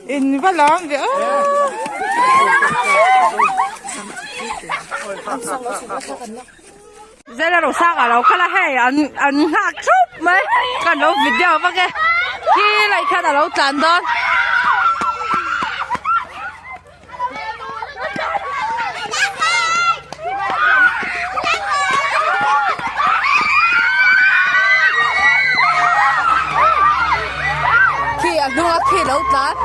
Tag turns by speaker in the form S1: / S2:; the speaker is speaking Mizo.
S1: In va lawm ve aw. Zela ro sang a lo kal a hei an an nghak thup mai kan lo video vak e khi lai khan a lo tlan dawn. Khi a hnung a khi lo tlan.